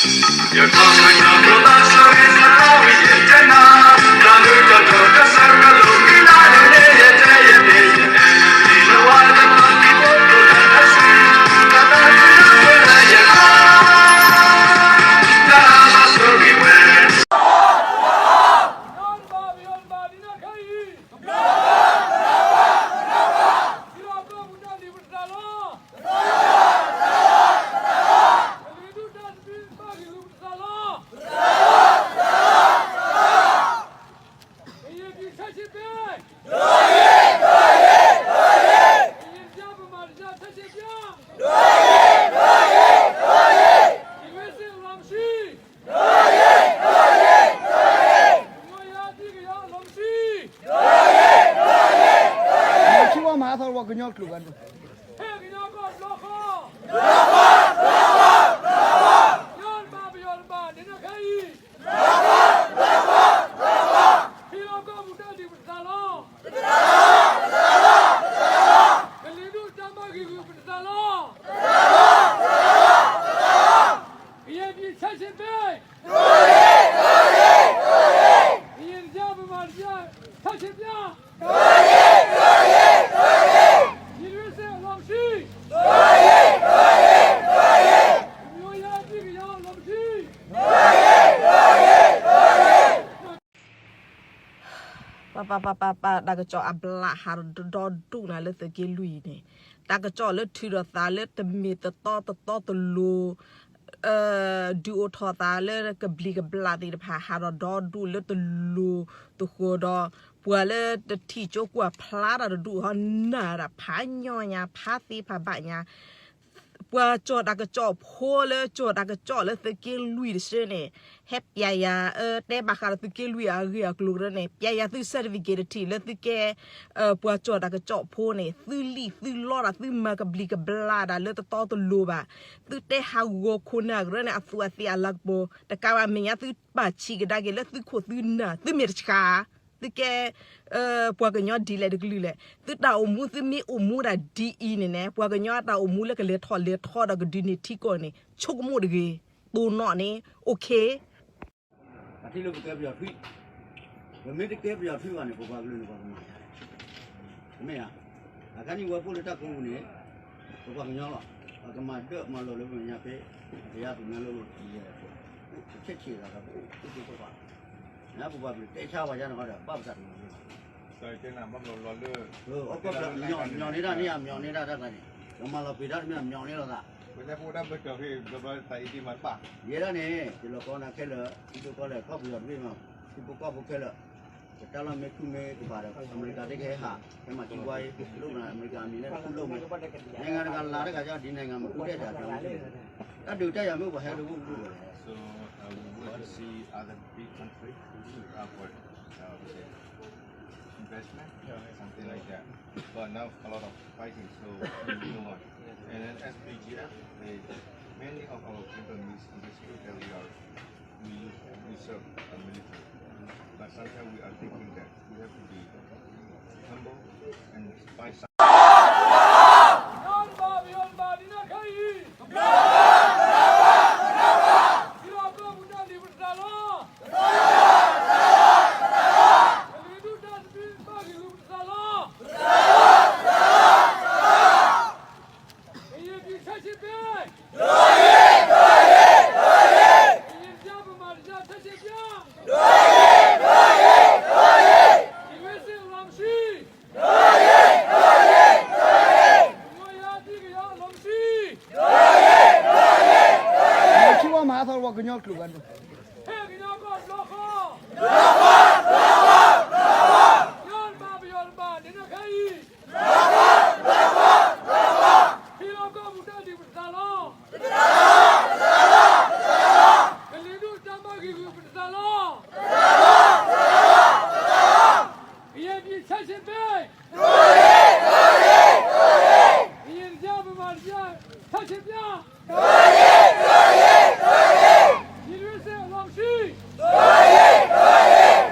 ကရင်ပြည်ဆန့်ကျင်ဘက် ဒို့ရေး ဒို့ရေး ဒို့ရေး ကရင်ပြည်ဗမာပြည်ဆန့်ကျင်ဘက် ဒို့ရေး ဒို့ရေး ဒို့ရေး ပြည်တွင်းစစ်အလိုမရှိ ဒို့ရေး ဒို့ရေး ဒို့ရေး ကညီအရေးအပြစ်အလိုမရှိ ဒို့ရေး ဒို့ရေး ဒို့ရေး ထံဝါမဟာသီဝါကညီကျိာ်ဂၤဒိၣ် ဟဲကညီကီၢ်ဘျီဃီ ဘျီဃီ ဘျီဃီ ဘျီဃီ ကညီတဘၣ်ပယီၤတဘၣ် ဒ်န့ၣ်ခဲအံၤ ဘျီဃီ ဘျီဃီ ဘျီဃီ ထံလီၢ်ကီၢ်ပူၤတၢ်ဒုးပတသးလီၤ ပတသးလီၤ ပတသးလီၤ ပတသးလီၤ ကလံၤဒူၣ်တၢ်မၤဂ့ၤဂ့ၤပတသးလီၤ ပတသးလီၤ ပတသးလီၤ ကရင်ပြည်ဆန့်ကျင်ဘက် ဒို့ရေး ဒို့ရေး ဒို့ရေး ကရင်ပြည်ဗမာပြည်ဆန့်ကျင်ဘက် ဒို့ရေး ဒို့ရေး ဒို့ရေး ပြည်တွင်းစစ်အလိုမရှိ ဒို့ရေး ဒို့ရေး ဒို့ရေး ကမျိုးရေးအပြစ်ကညီအလိုမရှိ ဒို့ရေး ဒို့ရေး ဒို့ရေး ပပပပပ တၢ်ကစီၣ်အဘျးဟးဒီဒူၣ်နၤလၢသုးက့လွံၢ်န့ၣ်, တၢ်ကစီၣ်လၢထုးထီၣ်သးလၢတမ့ၢ်တတီတတီတလိၤ, ဒုးအိၣ်ထီၣ်သးလၢကဘျံးကဘျၣ်သ့ၣ်တဖၣ်ဟးဒီဒူၣ်လၢတလိၤတဃီဒီး, ပှၤလၢတထံၣ်ကၠိကွၢ်ဖျါတၢ်တဒူၣ်ဟီ နာ်တၢ်ဖးညီညါ ဖးသ့ဖးဘၣ်ညါ ပှၤကၠီၣ်တၢ်ကစီၣ်ဖိလၢကၠီၣ်တၢ်ကစီၣ်လၢသုးက့လွံၢ်တဆၢန့ၣ်, ဟဲပျဲယၤ, တဲဘၣ်ဃးဒီးသုးက့လွံၢ်အဂ့ၢ်အကျိၤကရၢန့ၣ်, ပျဲယၤသု certificate တထံၣ်လၢသုကဲ ပှၤကၠီၣ်တၢ်ကစီၣ်ဖိန့ၣ်, သုလံၣ်သုလီတၢ် သုမၤကဘျံးကဘျၣ်တၢ်လၢတတီတလိၤဘၣ်, သုတဲဟးဂီၤခိၣ်နၢ်ကရၢန့ၣ် အသူးအသ့ၣ်အလၤကပီၤ, တကးဘၣ်မဲာ်ညါသုပာ်ဆံးကဒါက့ၤလၢသုခိၣ်သုနၢ်, သုမ့ၢ်တဆှး သုကဲ ပှၤကညီဒ်လဲၣ်တကလုာ်လဲၣ်, သုတၢ်အိၣ်မူ သုမ့ၢ်အိၣ်မူဒၣ်ဒ်အံၤန့ၣ်န့ၣ်, ပှၤကညီအတၢ်အိၣ်မူလၢကလဲၤထီၣ်လဲၤထီဒီးကဒုးန့ၢ်ထံကီၢ်န့ၣ် ဆိကမိၣ်တဂ့ၤ, တိၢ်နီၣ်န့ၣ် okay. အထံၣ်လၢပကဲပယီၤထွံၣ်, ပမ့ၢ်တကဲပယီၤထွံၣ်ဘၣ်န့ၣ် ပပှၤကလုာ်န့ၣ် ပှၤကမၤယါလဲၣ်, တမ့ၢ်ဧါ, အခါန့ၣ်ဝဲပအိၣ်လၢတၢ်ကိးပူၤန့ၣ်, ပပှၤကညီလီၤ, ပကမၤဒၢၣ်မၤလီၤလၢပမဲာ်ညါဖဲ ပယါပမၤလိလီၤ, ပဆဲးဆဲးသးဒီး ပအိၣ်တ့ၢ်ခိၣ်ပှၤ, နပပှၤကလုာ်တဲဆါပှၤယါန့ၣ်ဃီဒီး ဘၣ်ပသးတမံၤလီၤ, အီၣ်ကီၢ်ဖျၢၣ် မျီၢ်န့ၢ်တၢ်န့ၣ်ဧါ, မျီၢ်န့ၢ်တၢ်တၢ်န့ၣ်, ကမၤလီၤပံာ်တၢ်တမ့ၢ် မျီၢ်န့ၢ်လိာ်သး, ယဲဒၣ်န့ၣ် ယလီၤကီနၤခဲလၢာ်, ထံဖိကီၢ်ဖိခဲလၢာ်, ထံဖိကီၢ်ဖိခဲလၢာ်, ပတၢ်လီၢ်မ့ၢ်ခုၣ်မ့ၢ်ကပၤဒီး အမဲရကၤသ့ၣ်ကဟဲဟး, ဟဲမၤသံကွၢ်အံၤ, လိၣ်နၤအမဲရကၤမံၤလၢတခူၣ်လိၣ်မ့ၢ်, နိုင်ငံတကာလာ်တဂၤကီ ဒ်နိုင်ငံမ့ၢ်ကူၣ်တဲၣ်တၢ် တၢ်ဒုးတၢ်ယၤမ့ၢ်ပှၤဟဲတအိၣ်ဘူးဒီး So uh, we want to see other big countries to have what uh, we say investment, something like that. But now a lot of fighting, so we move on. And then S P G F, they, many of our people misunderstood that we are, we, we serve the military. But sometimes we are thinking that we have to be humble and fight some ကရင်ပြည်ဆန့်ကျင်ဘက် ဒို့ရေး ဒို့ရေး ဒို့ရေး ကရင်ပြည်ဗမာပြည်ဆန့်ကျင်ဘက် ဒို့ရေး ဒို့ရေး ဒို့ရေး ပြည်တွင်းစစ်အလိုမရှိ ဒို့ရေး ဒို့ရေး ဒို့ရေး ကမျိုးရေးအပြစ်ကညီအလိုမရှိ ဒို့ရေး ဒို့ရေး ဒို့ရေး ထံဝါမဟာသီဝါကညီကျိာ်ဂၤဒိၣ် ဟဲကညီကီၢ်ဘျီဃီ ဘျီဃီ ဘျီဃီ ဘျီဃီ ကညီတဘၣ်ပယီၤတဘၣ် ဒ်န့ၣ်ခဲအံၤ ထံလီၢ်ကီၢ်ပူၤတၢ်ဒုးပတသးလီၤ. ကလံၤဒူၣ်တၢ်မၤဂ့ၤဂ့ၤပတသးလီၤ. ကရင်ပြည်ဆန့်ကျင်ဘက် ဒို့ရေး ဒို့ရေး ဒို့ရေး ကရင်တစ်ပြၢ ဗမာတစ်ပြၢ ဆန့်ကျင်ဘက် ဒို့ရေး ဒို့ရေး ဒို့ရေး ပြည်တွင်းစစ်အလိုမရှိ ဒို့ရေး ဒို့ရေး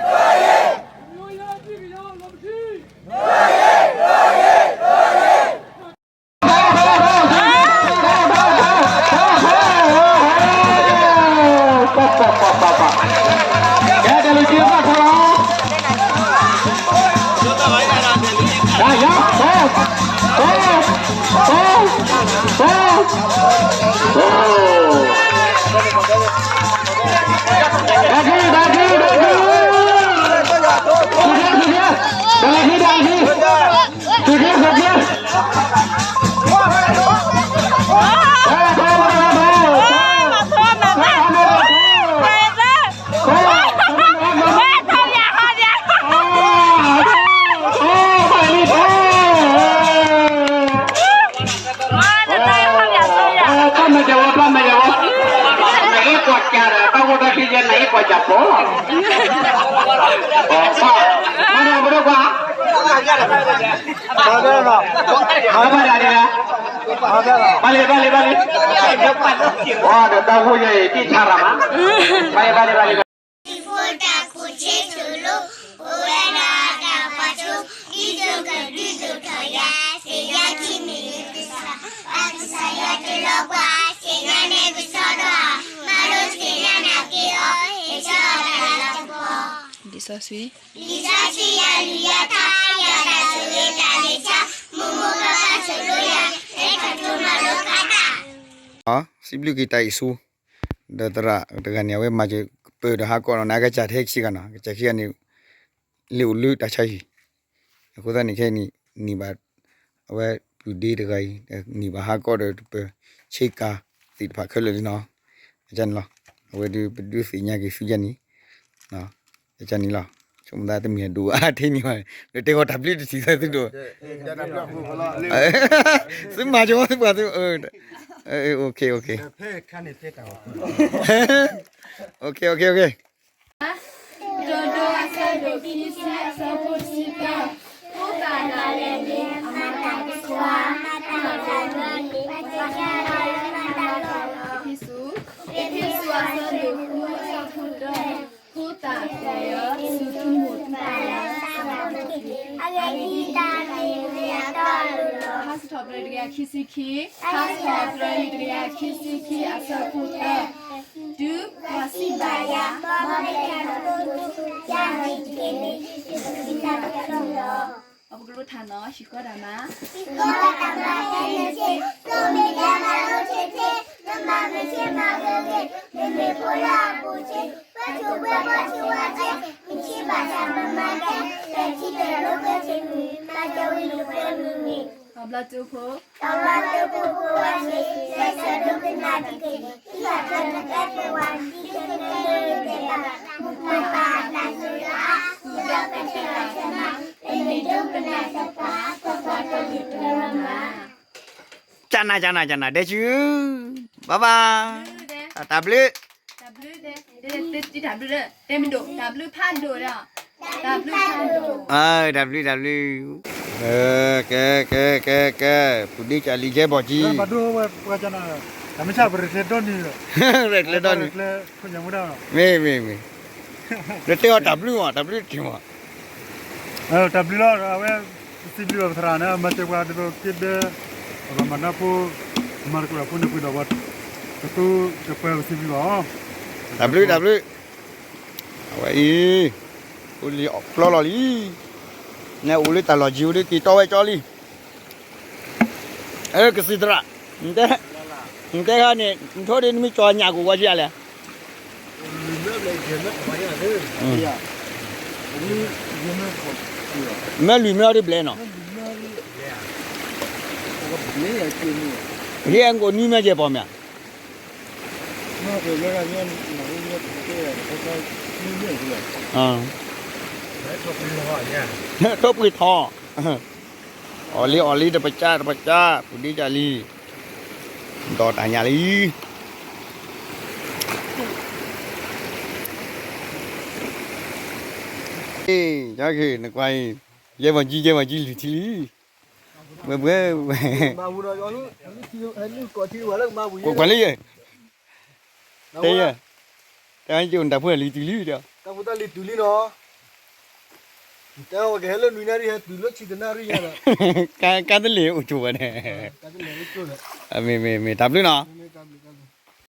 တၢ်မဲာ်ကဝီၤ တၢ်မဲာ်ကဝီၤ နအ့ၣ်ကွၢ်ကၢ်ဒီး တၢ်ဝိတၢ်ခံယဲ နအ့ၣ်ကွၢ်ကၢ်ဖိ မ့ၢ်ဒီး မ့ၢ်ဒီးကွၢ် ဘၣ်လံ ဘၣ်လံ ဘၣ်လံ ဝါဒီးတၢ်ဝိယဲအံၤ တံၢ်ဆါရမး ဘၣ်လံ ဘၣ်လံ ဘၣ်လံ ဖိတၢ်ခိၣ်ဆ့ဆိလိ အိၣ်ဝဲဒၣ်တၢ်ပှၤဆိ ဒ်သိးကဒုးသိးထီၣ်ယၤ သ့ၣ်ညါခံမံၤလၢကစၢ် ဘၣ်ကစၢ်ယွၤတလီၤကွၢ် သ့ၣ်ညါန့ၢ်ကစီဒီဧါ မၤလိသ့ၣ်ညါနာ်က့ၤအီၤ ဟ့ၣ်ဆၢအီၤတၢ်လၤကပီၤ လံာ်စီဆှံ လံာ်စီဆှံယၤလုၢ်ယၤထါ ယၤတၢ်ဆိၣ်ဂ့ၤတၢ်လၢဆါ မိၢ်မိၢ်ပၢ်ပၢ်ဆိၣ်လိယၤ ဟဲထီၣ်တိၢ်မၤလိခါတၢ် စံးဘျုးက့ၤတၢ်အံၤဆူ ဒီးသရၣ်တဂၤန့ၣ် အဝဲမၤစၢၤကပၢၤဒီးဟးကီၢ်နီၤ န့ၣ် အကစၢ်ထဲခံဂၤနီၤ ကစၢ်ခံဂၤန့ၣ် လၢအိၣ်လၢတၢ်ဆါဟံၣ် အဃိသတးန့ၣ် ခဲအံၤန့ၣ် န့ၢ်ဘၣ် အဝဲပုၢ်ဒ့တဂၤအံၤ န့ၢ်ဘၣ်ဟးကီၢ်ဒီးတပၢၤ ဆ့ကၤသ့ၣ်တဖၣ်ခဲလၢာ်လံနီၤ အန့ၣ်လီၤ အဝဲဒုးပဒုးသ့ၣ်ညါက့ၤသုယဲန့ၣ် အန့ၣ်လီၤ ဆိကမိၣ်သးတမ့ၢ်အဒိၣ်အါထဲန့ၣ်ဘၣ် ဒီးတဲဃီၤတၢ်ဘျုးတထံၣ်သးသုဒိၣ် သုမၤကဝီၤသုပှၤသု OK OK ကဒိအဆၢဒိၣ်ခံဆံအဆၢဖိတဆံသၢ, ဖိသၣ်ဒၣ်လဲာ်န့ၣ် အမၤတၢ်ကဆှီ, အဖံးစူၣ်, အဖံးစူၣ်အဆၢဒိၣ်ဃုအဆၢဖိတၢ, ဖိသၣ်ဒၣ်လဲာ် စူၢ်သုမိၢ်သုပၢ်လၢ အဂ့ၢ်ဒ်အံၤ, တၢ်မ့ၢ်အတီအလိၤလီၤ. ထါစံးထီၣ်ပတြၢၤတကယၤခံဆံခံ, ထါစံးထီၣ်ပတြၢၤတကယၤခံဆံခံအဆၢဖိတၢ, တုၤပှၤစံးဘၣ်ယၤ, မ်ပတၢ်ကတိၤဒိၣ်ယၤန့ၣ်တက့ၢ်န့ၣ် ယကစံးတၢ်ကတိၤလီၤ. ပကလိထးနီၤ ဟံၣ်ဃီတၢ်မၤ, ဟံၣ်ဃီတၢ်မၤ ဟဲနုာ်စ့, ကျိမ့ၢ်ဒဲမၤလိဆ့ဆ့, နမၤမုာ်ဆ့မၤဂ့ၤဂ့ၤ, နမ့ၢ်ဖိလၢအဘူးဆ့, ပှဲၤဆိပှဲၤဘီဆ့ဝါဆ့, မုၢ်ဆ့ဘၣ်ဆၣ်ပမၤကဲ, ပထံၣ်တၢ်လိၤကဲဆ့မုၢ်, မၤစၢၤဝံၤလိာ်ကွဲမုၢ်မ့ၢ်, တဘျီတုဖိ တဘျီတုဖိဖိဝဲဆ့, လဲၤဆၢဒိးကနၣ်တက့ၢ်, ဟံၣ်အတၢ်တကဲပှၤဒ်ကနၢ်တကဲဘၣ်, မိၢ်ပၢ်အတၢ်စၢၤတၢ်အါ, သူၣ်ဒီးကတဲဘၣ်ဆၢမး, ပမ့ၢ်ဒိကနၣ်စၢၤပှၤ, ကွၢ်ကွၢ်တၢ်လုၢ်တၢ်လၢမး ကနၤ ကနၤ ကနၤ ဒဲကၠူ, ဘၣ်ဘၣ်, တၢ်ဘျုး, တၢ်ဘျုး, တၢ်ဘျုးဖးဒိၣ်ဒီး, တၢ်ဘျုးဖးဒိၣ်, တၢ်ဘျုး, ကဲ ကဲ ကဲ ကဲ ကဲ ပူၤဒ့ကၢ်လံၤကဲဘီၣ်ကံ, တၢ်မ့ၢ်ဆၣ်ပရကျဲဒီနံၤ, ရဲၣ်ကျဲဒီနံၤ, မ့ၢ် မ့ၢ် မ့ၢ်, တဲအီၤတၢ်ဘျုးမး တၢ်ဘျုးတ့ၢ်မး တၢ်ဘျုးလီၤ အဝဲ ပစံးဘျုးဘၣ်ပသရၣ်န့ၣ် မၤစၢၤပှၤဒ်သိးက့ဒၢ ပှၤဘၣ်မၤနၢ်ဖိ မၤသကိးတၢ်ဖိန့ၣ်ပှဲၤဒီးပှၤ ကတိၤတပၢၢ်ပစံးဘျုးဘၣ်အီၤ တၢ်ဘျုး တၢ်ဘျုး အဝဲအံၤ အိၣ်လံအီၣ်ကျီလီၤလံ နအိၣ်လၢတၢ်လီၢ်ကံၤအိၣ်လၢက့ၤတီဝဲကၠီလံ အဲ ကစံးသရၣ် နတဲ နတဲခါန့ၣ် နထိၣ်ဒ်နမ့ၢ်ကၠီညၣ်ကအိၣ်ဝဲကလဲၣ် မ့ၢ်လွံၢ်မ့ၢ်အီၤဒ်ဘျဲနီၤ ဟ့ၣ်အဲၣ်ကိးနွံမ့ၢ်ကဲပီၤမ့ၢ် ထိၣ်ပှ့ၤထီၣ် အီၣ်လံအီၣ်လံတပစၢ်တပစၢ် ပူၤဒ့ကၢ်လံ ဒီးတၢ်ညၣ်လံ နကွၢ်အံၤ ယဲမၤကံ ယဲမၤကံလုၢ်ထံလံ ဘှဲဘှဲ ကွၢ်လံယဲ တဲယဲ တၢ်ယိၣ်နတၢ်ဖိလံၤတုၤလံဒီး တၢ်ဖိတၢ်လံၤတုၤလံနီၤ တဲဝဲကဟဲလၢနွံနၣ်ရံၣ်ဟဲတုၤလၢဆံတနၣ်ရံၣ်ညါဒီး ကါတလ့ၣ်အိၣ်ကၠိဝဲန့ၣ် မ့ၢ်မ့ၢ်မ့ၢ် တၢ်ဘျုးနီၤ